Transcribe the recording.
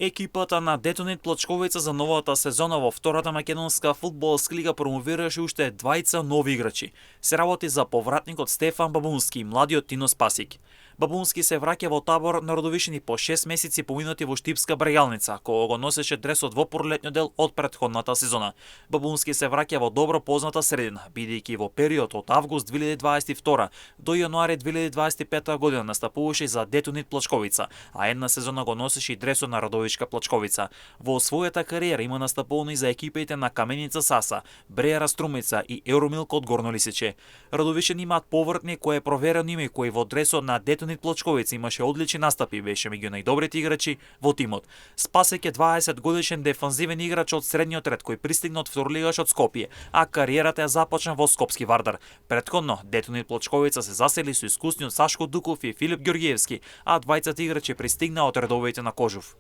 Екипата на Детонит Плачковица за новата сезона во втората македонска фудбалска лига промовираше уште двајца нови играчи. Се работи за повратникот Стефан Бабунски и младиот Тино Спасик. Бабунски се враќа во табор на Родовишини по 6 месеци поминати во Штипска брегалница, кога го носеше дресот во пролетниот дел од претходната сезона. Бабунски се враќа во добро позната средина, бидејќи во период од август 2022 до јануари 2025 година настапуваше за Детонит Плачковица, а една сезона го носеше и дресот на Родовишка Плачковица. Во својата кариера има настапувано и за екипите на Каменица Саса, Брејара Струмица и Евромилко од Горно Лисиче. Родовишани имаат повртник кој е проверено име, кој во дресот на Детонит Плачковица имаше одлични настапи, беше меѓу најдобрите играчи во тимот. Спасек е 20 годишен дефанзивен играч од средниот ред кој пристигна од второлигаш од Скопје, а кариерата ја започна во Скопски Вардар. Претходно Детонит Плачковица се засели со искусниот Сашко Дуков и Филип Ѓорѓиевски, а двајцата играчи пристигнаа од редовите на Кожув.